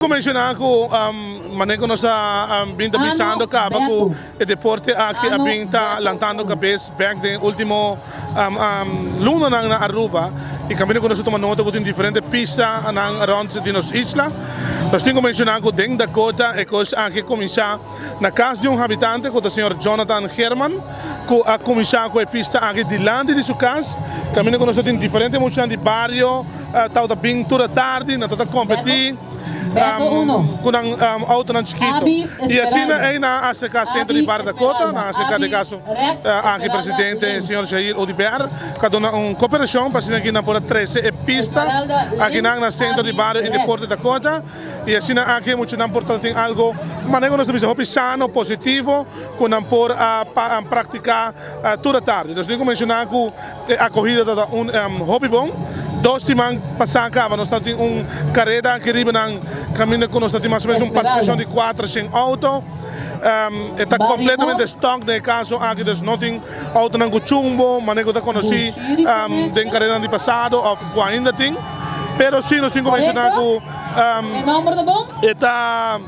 Ku menshoná ku manera ku nos a bin ta bisando kaba ku e deporte aki a bin ta lantando kabes bèk den e último lunanan na Aruba i kaminda ku nos a tuma nota ku tin diferente pistanan rònt di nos isla. Nos tin ku menshoná ku den Dakota e kos aki a kuminsá na kas di un habitante ku ta señor Jonathan Herman ku a kuminsá ku e pista aki dilanti di su kas kaminda ku nos ta tin diferente muchanan di bario. Tau ta bin tur atardi, nan ta ta kompetí ku nan outonan chikitu. I asina ei nan a aserká Sentro di Bar Dakota, nan a aserká den kaso aki presidente señor Jair Oduber ku a duna un koperashon pa asina aki nan por a trese e pista akinan na Sentro di Bario i Deporte Dakota. I asina aki e muchanan por ta tin algu manera ku nos ta bisa hopi sano, positivo ku nan por a praktiká tur atardi. Nos tin ku menshoná ku. E akohida ta ta un hopi bon. Dos siman pasá kaba nos ta tin un kareda aki riba nan kaminda ku nos ta tin mas o menos un partisipashon di kuatershen outo. E ta kompletamente stòk den e kaso aki, dus no tin outonan ku chumbo manera ku ta konosí den karedanan di pasado òf ku ainda tin. Pero si nos tin ku menshoná ku e ta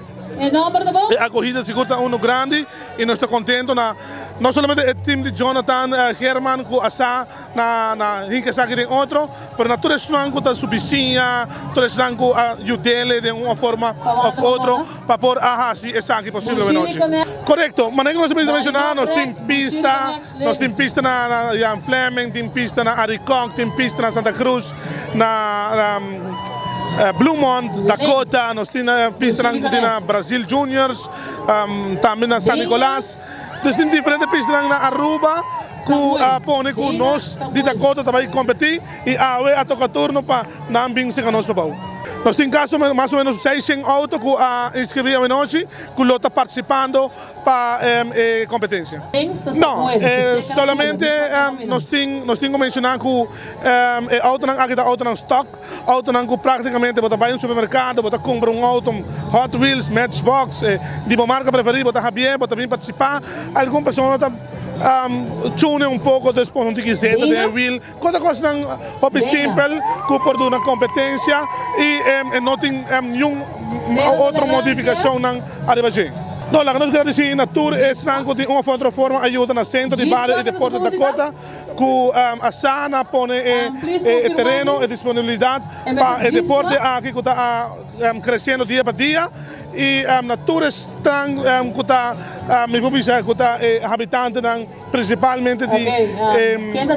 e akohida sigur ta unu grandi i nos ta kontento na. No solamente e team di Jonathan Herman cu a sa na na hinca esaki den otro, pero na tur esnan cu ta su bisiña, tur esnan cu a yudele den un forma of otro pa por a haci esaki posible awenochi. Corecto, manera cu nos a bini ta menciona, nos tin pista, nos tin pista na na Jan Flemming, tin pista na Arikok, tin pista na Santa Cruz, na Bloemond, Dakota, nos tin pistanan cu tin na Brazil Juniors, tambe na San Nicolas. Dus tin diferente pistanan na Aruba ku a pone ku nos di Dakota ta bai kompetí i awe a toka turno pa nan bin seka nos pabou. Nos tin kaso mas o menos seishen outo ku a inskribí awenochi ku lo ta partisipando pa e kompetensia. No, solamente nos tin nos tin ku menshoná ku e outonan aki ta outonan stock. Autonan ku práktikamente bo ta bai un supermerkado, bo ta kumpra un outo Hot Wheels, Matchbox, di bo marka preferí, bo ta habié, bo ta bin partisipá. Algun persona ta tune un poko, dus pone un tiki zeta den e wiel. Kos ta kosnan hopi simpel ku por duna kompetensia i e no tin niun otro modifikashonnan ariba dje. No, laga nos gradisí na tur esnan ku di un òf otro forma a yuda na Sentro di Bario i Deporte Dakota. Ku a sa na pone e tereno, e disponibilidat pa e deporte aki ku ta kresiendo dia pa dia i na tur esnan ku ta mi por bisa ku ta e habitantenan prinsipalmente di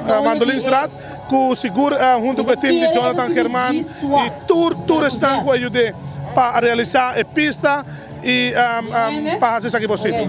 Mandolinstraat ku sigur huntu ku e tim di Jonathan German i tur tur esnan ku a yud'é pa realisá e pista i pa hasi esaki posibel.